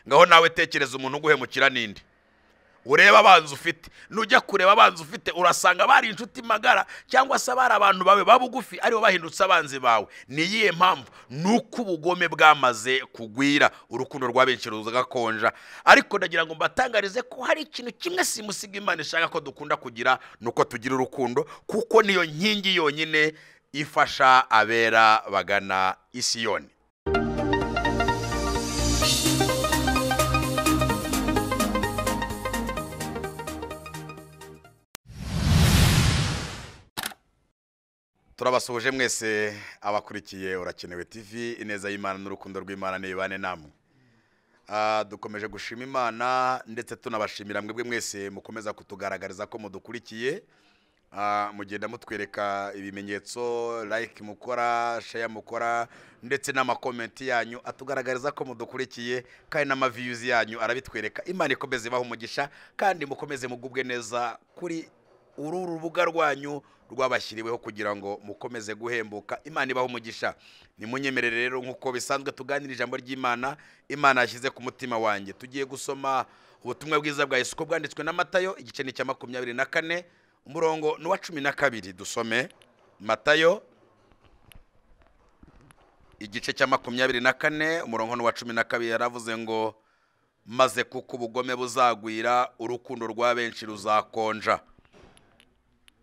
Ngaho nawe tekereza umuntu uguhemukira ninde. Ureba abanzi ufite, nujya kureba abanzi ufite urasanga bari inshuti magara cyangwa se bari abantu bawe babugufi aribo bahindutse abanzi bawe. Ni iyihe mpamvu? Nuko ubugome bwamaze kugwira, urukundo rwa benshi rugakonja. Ariko ndagira ngo mbatangarize ko hari ikintu kimwe simusiga Imana ishaka ko dukunda kugira, nuko tugira urukundo, kuko niyo nkingi yonyine ifasha abera bagana Isiyoni. Turabasuhuje mwese abakurikiye Urakenewe TV, ineza y'Imana n'urukundo rw'Imana nibane namwe. Dukomeje gushima Imana ndetse tunabashimira mwebwe mwese mukomeza kutugaragariza ko mudukurikiye. Mugenda mutwereka ibimenyetso, like mukora, share mukora, ndetse n'amakomenti yanyu atugaragariza ko mudukurikiye, kandi n'amaviews yanyu arabitwereka. Imana ikomeze ibahe umugisha kandi mukomeze mugubwe neza kuri uru rubuga rwanyu rwabashyiriweho kugira ngo mukomeze guhembuka. Imana ibahe umugisha. Nimunyemerere rero nkuko bisanzwe tuganira ijambo ry'Imana Imana yashyize ku mutima wanjye. Tugiye gusoma ubutumwa bwiza bwa Yesu ko bwanditswe na Matayo, igice ni cya 24 umurongo ni wa 12. Dusome Matayo igice cya 24 umurongo ni wa 12. Yaravuze ngo maze kuko ubugome buzagwira, urukundo rwa benshi ruzakonja.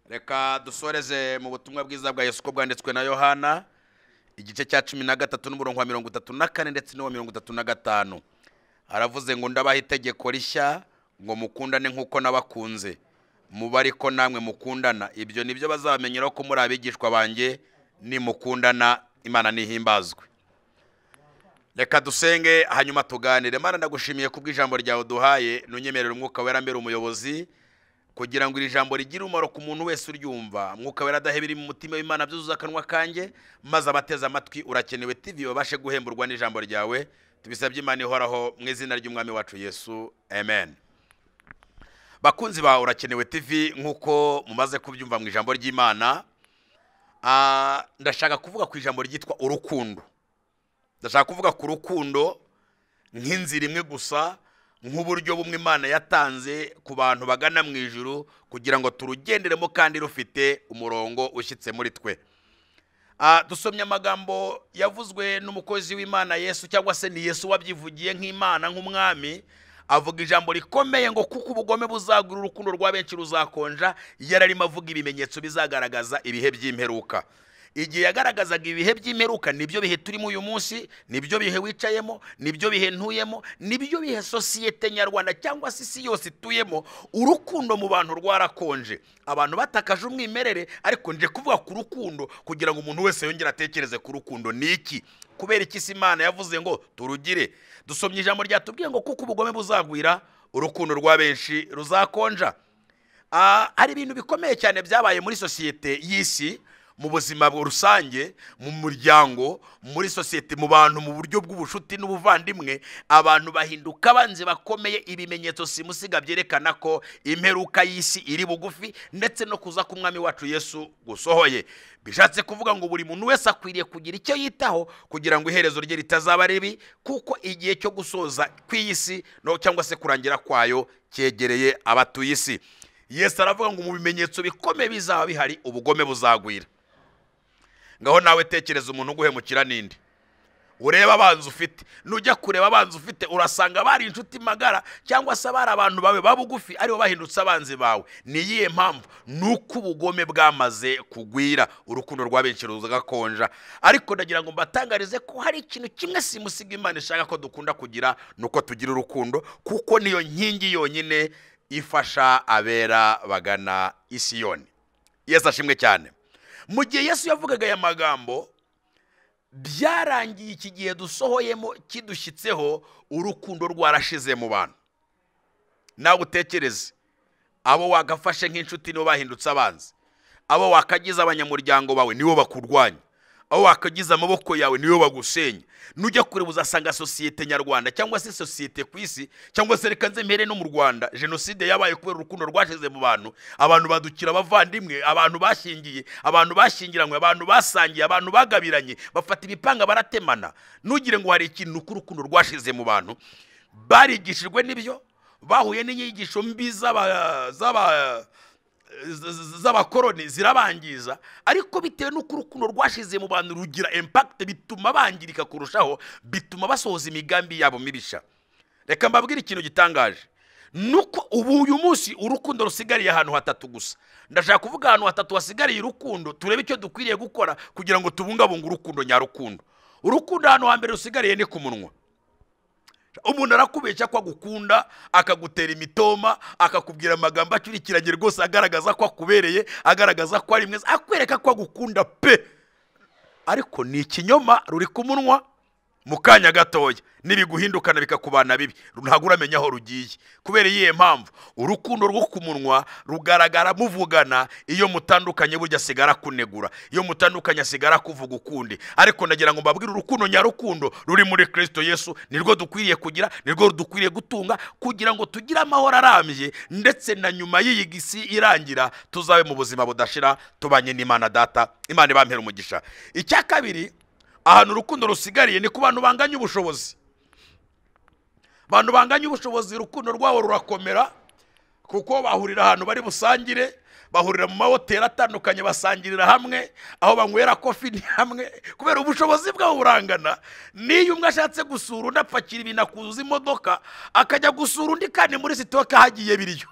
Reka dusoreze mu butumwa bwiza bwa Yesu ko bwanditswe na Yohana igice cya 13 n'umurongo wa 34 ndetse n'uwa 35. Aravuze ngo ndabaha itegeko rishya ngo mukundane nkuko nabakunze, mubari ko namwe mukundana. Ibyo nibyo bazamenyera ko muri abigishwa banjye nimukundana. Imana nihimbazwe. Reka dusenge hanyuma tuganire. Mana, ndagushimiye kubw'ijambo ryawe duhaye, nunyemerera umwuka wera mbere umuyobozi kugira ngo iri jambo rigire umumaro ku muntu wese uryumva. Mwuka wera adahe biri mu mutima w'Imana byuzuza akanwa kanjye, maze abateze amatwi Urakenewe TV babashe guhemburwa n'ijambo ryawe. Tubisabye Imana ihoraho mu izina ry'Umwami wacu Yesu, amen. Bakunzi ba Urakenewe TV, nkuko mumaze kubyumva mu ijambo ry'Imana, ndashaka kuvuga ku ijambo ryitwa urukundo. Ndashaka kuvuga ku rukundo nk'inzira imwe gusa, nk'uburyo bumwe Imana yatanze ku bantu bagana mu ijuru kugira ngo turugenderemo kandi rufite umurongo ushyitse muri twe. Dusomye amagambo yavuzwe n'umukozi w'Imana Yesu, cyangwa se ni Yesu wabyivugiye nk'Imana nk'umwami, avuga ijambo rikomeye ngo kuko ubugome buzagura, urukundo rwa benshi ruzakonja. Yararimo avuga ibimenyetso bizagaragaza ibihe by'imperuka. Igihe yagaragazaga ibihe by'imperuka, nibyo bihe turimo uyu munsi, nibyo bihe wicayemo, nibyo bihe ntuyemo, nibyo bihe sosiyete nyarwanda cyangwa se isi yose ituyemo. Urukundo mu bantu rwarakonje, abantu batakaje umwimerere. Ariko nje kuvuga ku rukundo kugira ngo umuntu wese yongere atekereze ku rukundo ni iki. Kubera iki se Imana yavuze ngo turugire? Dusomye ijambo ryatubwiye ngo kuko ubugome buzagwira, urukundo rwa benshi ruzakonja. Hari ibintu bikomeye cyane byabaye muri sosiyete y'isi, mu buzima rusange, mu muryango, muri sosiyete, mu bantu, mu buryo bw'ubushuti n'ubuvandimwe. Abantu bahinduka abanzi bakomeye. Ibimenyetso simusiga byerekana ko imperuka y'isi iri bugufi ndetse no kuza k'Umwami wacu Yesu gusohoye. Bishatse kuvuga ngo buri muntu wese akwiriye kugira icyo yitaho kugira ngo iherezo rye ritazaba ribi, kuko igihe cyo gusoza kw'iyi si no cyangwa se kurangira kwayo cyegereye abatuye isi. Yesu aravuga ngo mu bimenyetso bikomeye bizaba bihari, ubugome buzagwira. Ngaho nawe tekereza umuntu uguhemukira ninde. Ureba abanzi ufite, nujya kureba abanzi ufite urasanga bari inshuti magara cyangwa se bari abantu bawe babugufi aribo bahindutse abanzi bawe. Ni iyihe mpamvu? Nuko ubugome bwamaze kugwira, urukundo rwa benshi rugakonja. Ariko ndagira ngo mbatangarize ko hari ikintu kimwe simusiga Imana ishaka ko dukunda kugira, nuko tugira urukundo, kuko niyo nkingi yonyine ifasha abera bagana Isiyoni. Yesu ashimwe cyane. Mu gihe Yesu yavugaga aya magambo, byarangiye iki gihe dusohoyemo kidushyitseho, urukundo rwarashize mu bantu. Nawe utekereze, abo wagafashe nk'inshuti nibo bahindutse abanzi, abo wakagize abanyamuryango bawe nibo bakurwanya, abo wakagize amaboko yawe nibo bagusenya. Nujya kureba uzasanga sosiyete nyarwanda cyangwa se sosiyete ku isi, cyangwa se reka nze mpere no mu Rwanda, jenoside yabaye kubera urukundo rwashize mu bantu. Abantu badukira abavandimwe, abantu bashingiye, abantu bashyingiranywe, abantu basangiye, abantu bagabiranye, bafata ibipanga baratemana. Nugire ngo hari ikintu urukundo rwashize mu bantu. Barigishijwe n'ibyo, bahuye n'inyigisho mbi z'abakoroni zirabangiza, ariko bitewe n'uko urukundo rwashize mu bantu rugira impact, bituma bangirika kurushaho, bituma basohoza imigambi yabo mibisha. Reka mbabwire ikintu gitangaje, nuko ubu uyu munsi urukundo rusigariye ahantu hatatu gusa. Ndashaka kuvuga ahantu hatatu hasigariye urukundo, turebe icyo dukwiriye gukora kugira ngo tubungabunge urukundo nyarukundo. Urukundo ahantu hambere rusigariye ni ku munwa. Umuntu arakubeshya ko agukunda, akagutera imitoma, akakubwira amagambo acurikiranye rwose agaragaza ko akubereye, agaragaza ko ari mwiza, akwereka ko agukunda pe, ariko ni ikinyoma ruri ku munwa. Mu kanya gatoya nibiguhindukana bikakubana bibi, ntabwo uramenya aho rugiye. Kubera iyihe mpamvu? Urukundo rwo ku munwa rugaragara muvugana, iyo mutandukanye burya asigara kunegura, iyo mutandukanye asigara kuvuga ukundi. Ariko ndagira ngo mbabwire, urukundo nyarukundo ruri muri Kristo Yesu nirwo dukwiriye kugira, nirwo dukwiriye gutunga kugira ngo tugire amahoro arambye, ndetse na nyuma y'iyi gisi irangira tuzabe mu buzima budashira tubanye n'Imana Data. Imana ibampere umugisha. Icya kabiri, ahantu urukundo rusigariye ni ku bantu banganya ubushobozi. Abantu banganya ubushobozi urukundo rwabo rurakomera, kuko bahurira ahantu bari busangire, bahurira mu mahoteli atandukanye, basangirira hamwe, aho banywera kofi ni hamwe, kubera ubushobozi bwabo burangana. Niyo umwe ashatse gusura undi apakira ibintu akuzuza imodoka akajya gusura undi, kandi muri sitoke hagiye biriyo.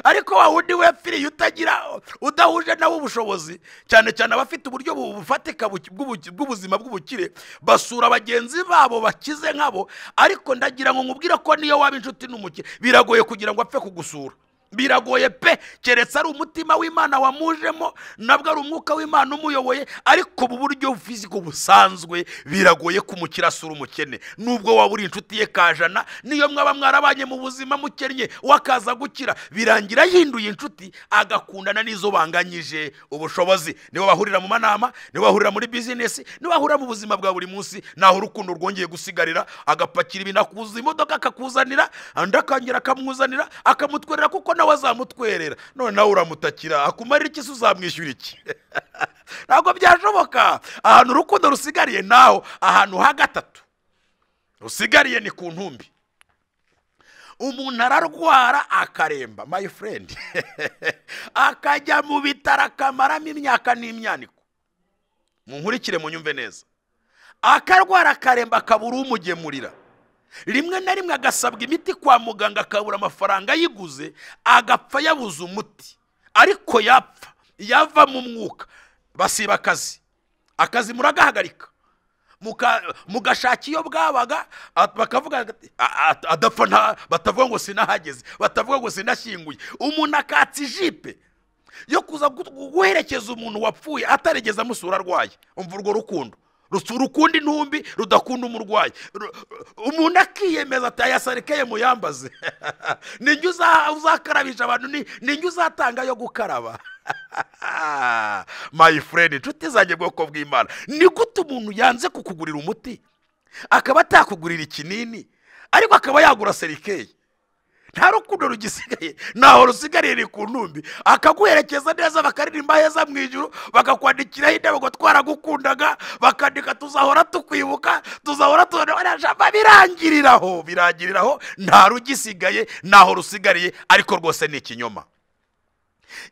Ariko wa wundi wepfiriye utagira, udahuje nawe ubushobozi, cyane cyane abafite uburyo bufatika bw'ubuzima bw'ubukire, basura bagenzi babo bakize nkabo. Ariko ndagira ngo nkubwire ko niyo waba inshuti n'umukire, biragoye kugira ngo apfe kugusura, biragoye pe, keretse ari umutima w'Imana wamujemo, nabwo ari umwuka w'Imana umuyoboye. Ariko mu buryo fiziko busanzwe biragoye ko umukire asura umukene, nubwo waba uri inshuti ye kajana, niyo mwaba mwarabanye mu buzima mukennye wakaza gukira, birangira yahinduye inshuti agakundana n'izo banganyije ubushobozi. Nibo bahurira mu manama, nibo bahurira muri business, nibo bahurira mu buzima bwa buri munsi. Naho urukundo rwongeye gusigarira, agapakira ibintu akuza imodoka akakuzanira, andi akongera akamuzanira, akamutwerera kuko nawe azamutwerera. None nawe uramutakira, akumarira iki se? Uzamwishyura iki? Ntabwo byashoboka. Ahantu urukundo rusigariye naho, ahantu ha gatatu rusigariye ni ku ntumbi. Umuntu ararwara akaremba, my friend, akajya mu bitaro akamaramo imyaka n'imyaniko. Munkurikire munyumve neza. Akarwara akaremba akabura umugemurira, rimwe na rimwe agasabwa imiti kwa muganga akabura amafaranga ayiguze, agapfa yabuze umuti. Ariko yapfa yava mu mwuka, basiba akazi, akazi muragahagarika, mugashaka iyo bwabaga, bakavuga adapfa, batavuga ngo sinahageze, batavuga ngo sinashyinguye. Umuntu akatsa ijipe yo kuza guherekeza umuntu wapfuye atarigeze amusura arwaye. Umva urwo rukundo rukunda intumbi rudakunda umurwayi. Umuntu akiyemeza ati aya sarikeye muyambaze, ninjye uzakarabisha abantu, ninjye uzatanga yo gukaraba. My friend, inshuti zanjye bwoko bw'Imana, ni gute umuntu yanze kukugurira umuti, akaba atakugurira ikinini, ariko akaba yagura serikeye? Nta rukundo rugisigaye, naho rusigariye ni ku ntumbi. Akaguherekeza neza, bakaririmba heza mu ijuru, bakakwandikiraho indabo ngo twaragukundaga, bakandika tuzahora tukwibuka, tuzahora tubona. Birangiriraho, birangiriraho, nta rugisigaye, naho rusigariye. Ariko rwose ni ikinyoma.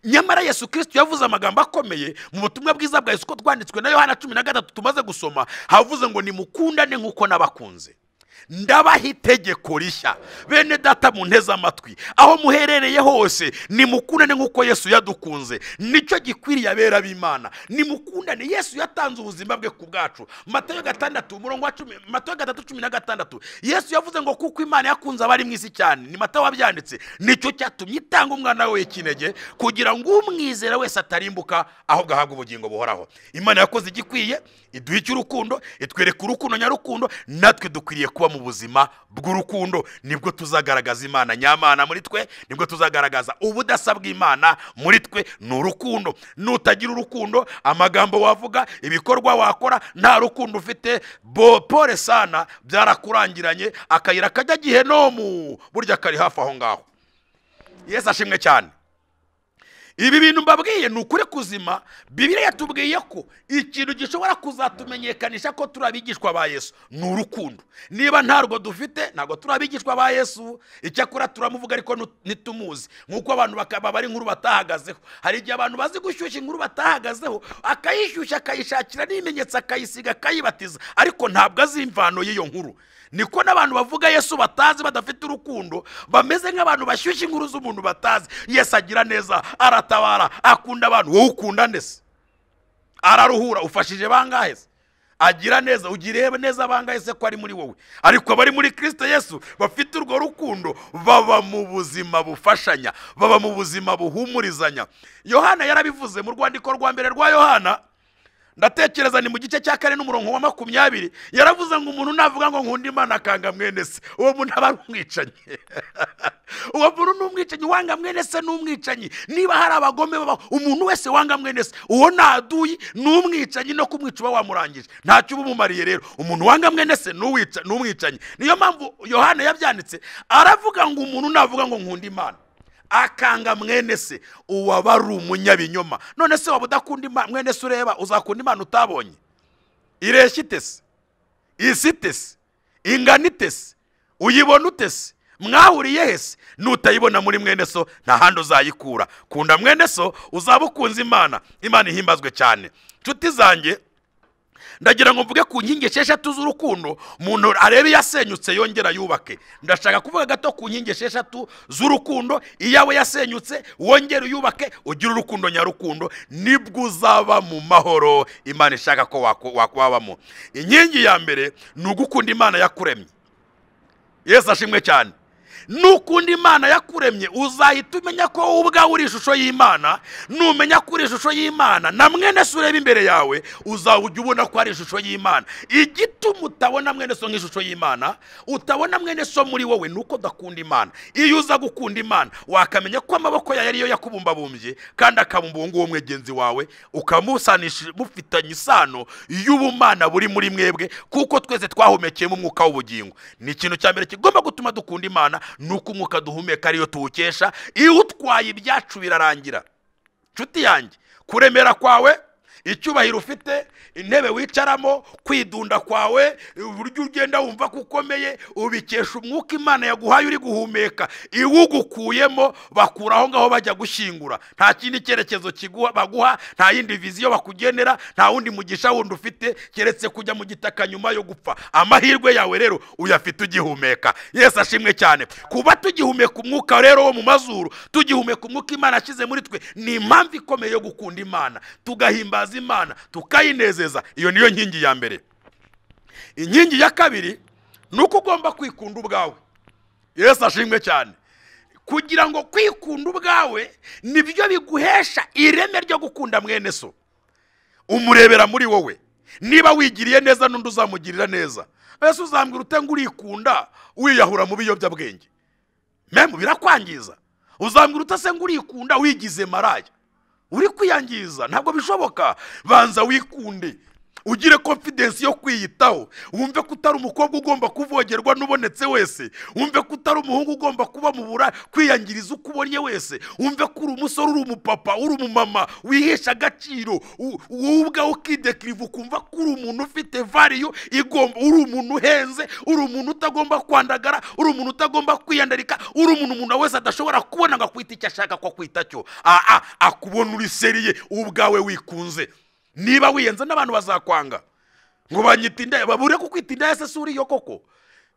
Nyamara Yesu Kristo yavuze amagambo akomeye mu butumwa bwiza bwa Yesu ko twanditswe na Yohana 13 tumaze gusoma, havuze ngo nimukundane nk'uko nabakunze. Ndabaha itegeko rishya, bene data munteze amatwi, aho muherereye hose nimukundane nk'uko Yesu yadukunze. Nicyo gikwiriye abera b'Imana, nimukundane. Yesu yatanze ubuzima bwe ku bwacu. Matayo 6 umurongo wa 10, Matayo 3:16, Yesu yavuze ngo kuko Imana yakunze abari mu isi cyane, ni Matayo wabyanditse, nicyo cyatumye itanga umwana we w'ikinege kugira ngo umwizera wese atarimbuka ahubwo ahabwe ubugingo buhoraho. Imana yakoze igikwiye, iduha icy'urukundo, itwereka urukundo nyarukundo. Natwe dukwiriye kuba mu buzima bw'urukundo, nibwo tuzagaragaza Imana nyamana muri twe, nibwo tuzagaragaza ubudasa bw'Imana muri twe. Ni urukundo. Nutagira urukundo, amagambo wavuga, ibikorwa wakora, nta rukundo ufite, bo pole sana, byarakurangiranye. Akayira kajya gihenomu burya kari hafi aho ngaho. Yesu ashimwe cyane. Ibi bintu mbabwiye ni ukuri kuzima. Bibiliya yatubwiye ko ikintu gishobora kuzatumenyekanisha ko turi abigishwa ba Yesu ni urukundo. Niba ntarwo dufite ntabwo turi abigishwa ba Yesu. Icyakora turamuvuga ariko ntitumuzi, nk'uko abantu bakaba bari inkuru batahagazeho. Hari igihe abantu bazi gushyushya inkuru batahagazeho, akayishyushya akayishakira n'ibimenyetso, akayisiga, akayibatiza, ariko ntabwo azi imvano y'iyo nkuru. Niko n'abantu bavuga Yesu batazi, badafite urukundo, bameze nk'abantu bashyushya inkuru z'umuntu batazi. Yesu agira neza, aratabara, akunda abantu. Wowe ukunda nde se? Araruhura, ufashije bangahe se? Agira neza, ugirebe neza bangahe se ko ari muri wowe? Ariko abari muri Kristo Yesu bafite urwo rukundo baba mu buzima bufashanya, baba mu buzima buhumurizanya. Yohana yarabivuze mu rwandiko rwa mbere rwa Yohana, ndatekereza ni mu gice cya 4 n'umurongo wa 20, yaravuze ngo umuntu navuga ngo nkunda Imana akanga mwene se, uwo muntu aba ari umwicanyi. Uwo muntu ni umwicanyi, wanga mwene se ni umwicanyi. Niba hari abagome babaho, umuntu wese wanga mwene se uwo naduyi ni umwicanyi, no kumwica uba wamurangije, ntacyo uba umumariye. Rero umuntu wanga mwene se ni umwicanyi. Niyo mpamvu Yohana yabyanditse aravuga ngo umuntu navuga ngo nkunda Imana akanga mwene se, uwo aba ari umunyabinyoma. None se waba udakunda mwene se ureba, uzakunda Imana utabonye? Ireshya ite se? Isi ite se? Ingana ite se? Uyibona ute se? Mwahuriye he se? Nutayibona muri mwene so nta handi uzayikura. Kunda mwene so uzaba ukunze Imana. Imana ihimbazwe cyane. Nshuti zanjye, ndagira ngo mvuge ku nkingi 6 z'urukundo, umuntu arebe yasenyutse yongera yubake. Ndashaka kuvuga gato ku nkingi 6 z'urukundo. Iyawe yasenyutse wongera uyubake, ugire urukundo nyarukundo, nibwo uzaba mu mahoro Imana ishaka ko wakwabamo. Inkingi ya mbere ni ugukunda Imana yakuremye. Yesu ashimwe cyane. Nukunda Imana yakuremye uzahita umenya ko wowe ubwawe uri ishusho y'Imana. Numenya ko uri ishusho y'Imana, na mwene so ureba imbere yawe uzajya ubona ko ari ishusho y'Imana. Igituma utabona mwene so nk'ishusho y'Imana, utabona mwene so muri wowe, nuko udakunda Imana. Iyo uza gukunda Imana wakamenya ko amaboko yayo ariyo yakubumbabumbye, kandi akabumba uwo nguwo mwegenzi wawe, ukamusanisha mufitanye isano y'ubumana buri muri mwebwe, kuko twese twahumekeyemo umwuka w'ubugingo. Ni ikintu cya mbere kigomba gutuma dukunda Imana, nuko umwuka duhumeka ariyo tuwukesha. Iyo utwaye ibyacu birarangira. Nshuti yanjye, kuremera kwawe, icyubahiro ufite, intebe wicaramo, kwidunda kwawe, uburyo ugenda wumva ko ukomeye, ubikesha umwuka Imana yaguhaye uri guhumeka. Iwugukuyemo bakura aho ngaho bajya gushyingura. Nta kindi cyerekezo kiguha baguha, nta yindi viziyo bakugenera, nta wundi mugisha wundi ufite keretse kujya mu gitaka nyuma yo gupfa. Amahirwe yawe rero uyafite ugihumeka. Yesu ashimwe cyane. Kuba tugihumeka umwuka rero wo mu mazuru, tugihumeka umwuka Imana ashyize muri twe, ni impamvu ikomeye yo gukunda Imana, tugahimbaza Imana, tukayinezeza. Iyo niyo nkingi ya mbere. Inkingi ya kabiri nuko ugomba kwikunda ubwawe. Yesu ashimwe cyane. Kugira ngo kwikunda ubwawe nibyo biguhesha ireme ryo gukunda mwene so. Umurebera muri wowe. Niba wigiriye neza n'undi uzamugirira neza. Yesu uzambwira ute ngo urikunda wiyahura mu biyobyabwenge? Memu birakwangiza. Uzambwira ute se ngo urikunda wigize maraya? Uri kwiyangiza, ntabwo bishoboka. Banza wikunde, ugire confidence yo kwiyitaho, wumve ko utari umukobwa ugomba kuvogerwa n'ubonetse wese, wumve ko utari umuhungu ugomba kuba mu bura kwiyangiriza uko ubonye wese, wumve ko uri umusore, uri umupapa, uri umumama wihesha agaciro, wowe ubwawe ukidekiriva ukumva ko uri umuntu ufite value igomba, uri umuntu uhenze, uri umuntu utagomba kwandagara, uri umuntu utagomba kwiyandarika, uri umuntu umuntu wese adashobora kubona ngo akwite icyo ashaka ko akwita cyo. Akubona uri seriye, ubwawe wikunze. Niba wiyenze n'abantu bazakwanga ngo banyita indaya, babure kukwita indaya se suri yo koko?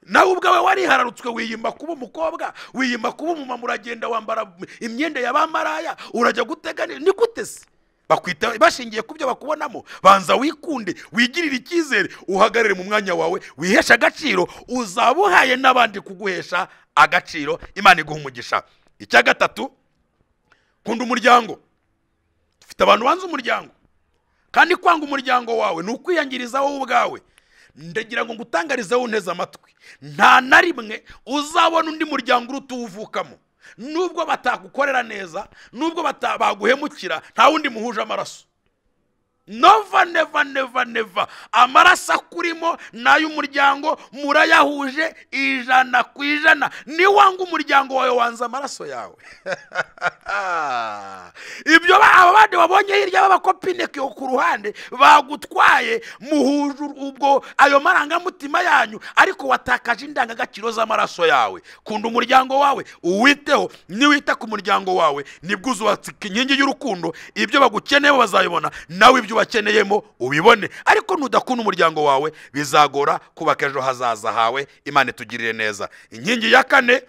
Nawe ubwawe warihararutswe, wiyimba kuba umukobwa, wiyimba kuba umumama, uragenda wambara imyenda ya bamaraya, urajya gutega, ni gute se? Bakwita bashingiye ku byo bakubonamo. Banza wikunde, wigirire icyizere, uhagarare mu mwanya wawe, wihesha agaciro, uzabuhaye n'abandi kuguhesha agaciro. Imana iguha umugisha. Icya gatatu, kunda umuryango. Dufite abantu banze umuryango. Kandi kwanga umuryango wawe ni ukwiyangiriza wowe ubwawe. Ndagira ngo ngutangarize wowe unteze amatwi, nta na rimwe uzabona undi muryango uruta uwuvukamo. Nubwo batagukorera neza, nubwo baguhemukira, nta wundi muhuje amaraso. Nova, neva, neva, neva. Amaraso akurimo n'ay'umuryango murayahuje 100%. Niwanga umuryango wawe wanze amaraso yawe. Ibyo abandi wabonye hirya b'abakopine ku ruhande bagutwaye, muhuje ubwo ayo marangamutima yanyu, ariko watakaje indangagaciro z'amaraso yawe. Kunda umuryango wawe, uwiteho. Niwita ku muryango wawe nibwo uzubatse inkingi y'urukundo. Ibyo bagukeneye bazabibona, nawe ibyo bakeneyemo ubibone. Ariko nudakunda umuryango wawe bizagora kubaka ejo hazaza hawe. Imana itugirire neza. Inkingi ya kane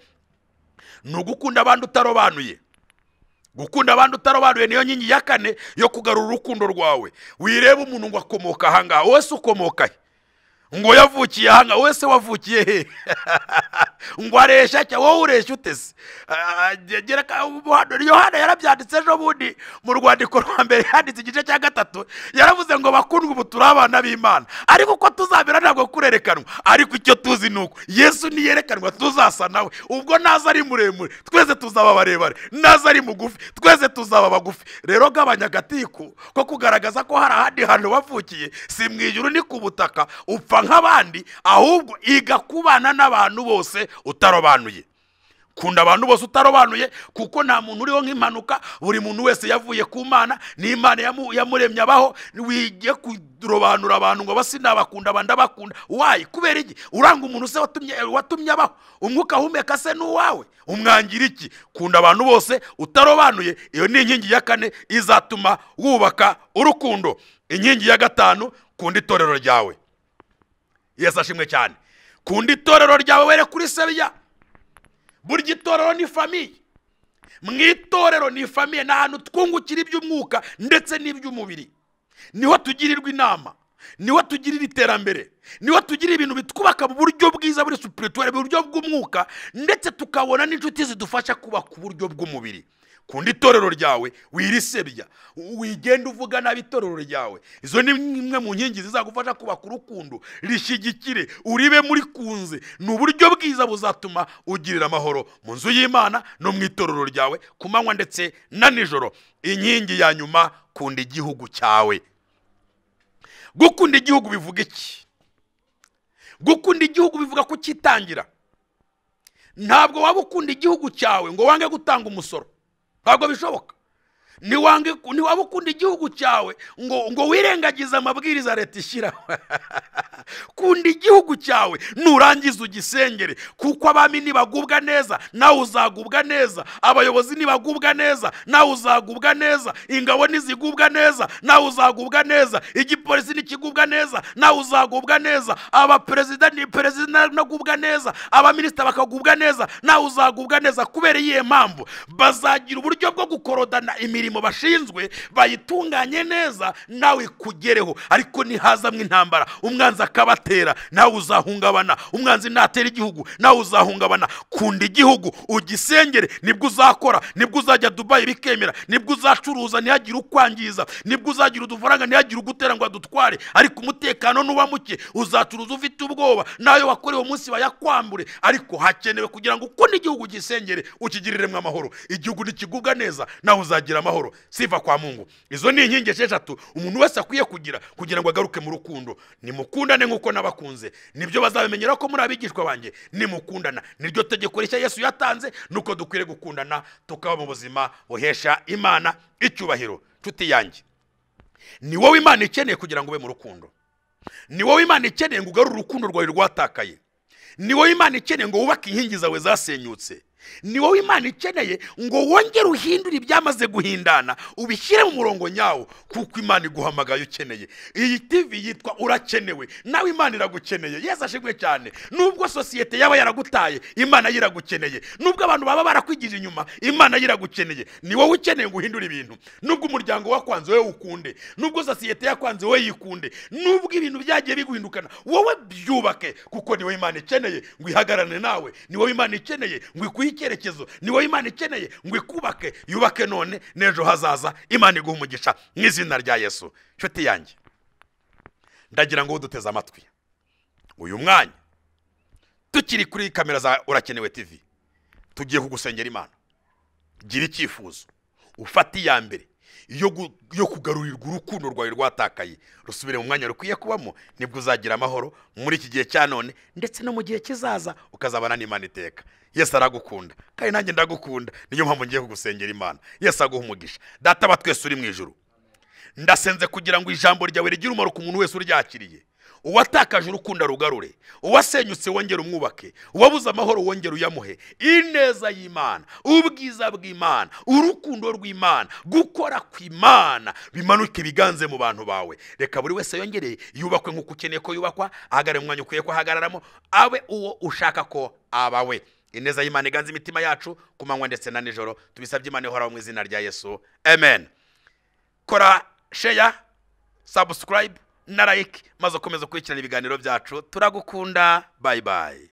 ni ugukunda abandi utarobanuye. Gukunda abandi utarobanuye niyo nkingi ya kane yo kugarura urukundo rwawe. Wireba umuntu ngo akomoka ahangaha, wowe se ukomoka he? Ngo yavukiye ahangaha, wowe se wavukiye he? Ngo areshya cya, wowe ureshya utese? Yohana yarabyanditse ejo bundi mu rwandiko rwa mbere yanditse igice cya 3, yaravuze ngo bakundwa ubu turi abana b'Imana, ariko uko tuzabera ntabwo kurerekanwa, ariko icyo tuzi ni uko Yesu niyerekanwa tuzasa nawe. Ubwo naza ari muremure twese tuzaba barebare, naza ari mugufi twese tuzaba bagufi. Rero gabanya agatiku ko kugaragaza ko hari ahandi hantu wavukiye, si mu ijuru ni ku butaka, upfa nk'abandi, ahubwo iga kubana n'abantu bose utarobanuye. Kunda abantu bose utarobanuye, kuko nta muntu uriho nk'impanuka. Buri muntu wese yavuye ku Mana, ni Imana yamuremye abaho. Wige kurobanura abantu ngo basinabakunda abandi abakunda. Why? Kubera iki? Uranga umuntu se watumye abaho? Umwuka ahumeka se n'uwawe, umwangira iki? Kunda abantu bose utarobanuye. Iyo ni inkingi ya kane izatuma wubaka urukundo. Inkingi ya 5, kunda itorero ryawe. Yesu ashimwe cyane. Kunda itorero ryawe were kuri sebiya. Burya itorero ni famiye. Mu itorero ni famiye, ni ahantu twungukira iby'umwuka ndetse n'iby'umubiri. Niho tugirirwa inama, niho tugirira iterambere, niho tugira ibintu bitwubaka mu buryo bwiza buri spirituel, mu buryo bw'umwuka, ndetse tukabona n'inshuti zidufasha kubaka uburyo bw'umubiri. Kunda itorero ryawe, wirisebya, wigenda uvuga nabi itorero ryawe. Izo ni imwe mu nkingi zizagufasha kubaka urukundo. Rishyigikire, uribe muri kunze. Ni uburyo bwiza buzatuma ugirira amahoro mu nzu y'Imana no mu itorero ryawe, ku manywa ndetse na nijoro. Inkingi ya nyuma, kunda igihugu cyawe. Gukunda igihugu bivuga iki? Gukunda igihugu bivuga kucyitangira. Ntabwo waba ukunda igihugu cyawe ngo wange gutanga umusoro. Ntabwo bishoboka. Niwaba ukunda igihugu cyawe ngo wirengagize amabwiriza leta ishyiraho. Kunda igihugu cyawe nurangiza ugisengere, kuko abami nibagubwa neza nawe uzagubwa neza, abayobozi nibagubwa neza nawe uzagubwa neza, ingabo nizigubwa neza nawe uzagubwa neza, igipolisi nikigubwa neza nawe uzagubwa neza, abaperezida ni perezida nagubwa neza, abaminisita bakagubwa neza nawe uzagubwa neza. Kubera iyihe mpamvu? Bazagira uburyo bwo gukorodana imirimo bashinzwe bayitunganye neza nawe ikugereho. Ariko nihazamwe intambara, umwanzi akabatera, nawe uzahungabana. Umwanzi natera igihugu nawe uzahungabana. Kunda igihugu ugisengere, nibwo uzakora, nibwo uzajya Dubai bikemera, nibwo uzacuruza ntihagire ukwangiza, nibwo uzagira udufaranga ntihagire ugutera ngo adutware. Ariko umutekano nuba muke uzacuruza ufite ubwoba, nayo wakorewe umunsi bayakwambure. Ariko hakenewe kugira ngo ukunde igihugu ugisengere, ukigiriremo amahoro. Igihugu nikigubwa neza nawe uzagira amahoro. Siva kwa Mungu. Izo ni inkingi 6 umuntu wese akwiye kugira kugira ngo agaruke mu rukundo. Nimukundane nkuko nabakunze, nibyo bazabimenyera ko muri abigishwa banjye. Nimukundana, niryo tegeko rishya Yesu yatanze, nuko dukwiriye gukundana tukaba mu buzima buhesha Imana icyubahiro. Nshuti yanjye, ni wowe Imana ikeneye kugira ngo ube mu rukundo. Ni wowe Imana ikeneye ngo ugarure urukundo rwawe rwatakaye. Ni wowe Imana ikeneye ngo wubake inkingi zawe zasenyutse. Ni wowe Imana ikeneye ngo wongere uhindure ibyamaze guhindana, ubishyire mu murongo nyawo, kuko Imana iguhamagaye ukeneye. Iyi TV yitwa Urakenewe, nawe Imana iragukeneye. Yesu ashimwe cyane. Nubwo sosiyete yaba yaragutaye, Imana yiragukeneye. Nubwo abantu baba barakwigije inyuma, Imana yiragukeneye. Ni wowe ukeneye ngo uhindure ibintu. Nubwo umuryango wakwanze wowe ukunde, nubwo sosiyete yakwanze wowe yikunde, nubwo ibintu byagiye biguhindukana, wowe byubake, kuko ni wowe Imana ikeneye ngo ihagararane nawe. Ni wowe Imana ikeneye ngo ikuhe icyerekezo. Ni wowe Imana ikeneye ngo ikubake, yubake none n'ejo hazaza. Imana iguhe umugisha mu izina rya Yesu. Nshuti yanjye, ndagira ngo uduteze amatwi uyu mwanya tukiri kuri kamera za Urakenewe TV, tugiye kugusengera Imana. Gira icyifuzo, ufate iya mbere yo kugarurirwa urukundo rwawe rwatakaye, rusubire mu mwanya rukwiye kubamo. Nibwo uzagira amahoro muri iki gihe cya none ndetse no mu gihe kizaza, ukazabana n'Imana iteka. Yesu aragukunda kandi nanjye ndagukunda, niyo mpamvu ngiye kugusengera Imana. Yesu aguha umugisha. Data wa twese uri mu ijuru, ndasenze kugira ngo ijambo ryawe rigire umumaro ku muntu wese uryakiriye. Uwatakaje urukundo arugarure, uwasenyutse wongere umwubake, uwabuze amahoro wongere uyamuhe. Ineza y'Imana, ubwiza bw'Imana, urukundo rw'Imana, gukora kw'Imana bimanuke biganze mu bantu bawe. Reka buri wese yongere yubakwe nk'uko ukeneye ko yubakwa, ahagarare mu mwanya ukwiye ko ahagararamo, abe uwo ushaka ko abawe. Ineza y'Imana iganze imitima yacu ku manywa ndetse na nijoro. Tubisabye Imana ihoraho mu izina rya Yesu, amen. Kora share, subscribe na like, maze ukomeze gukurikirana ibiganiro byacu. Turagukunda, bye bye.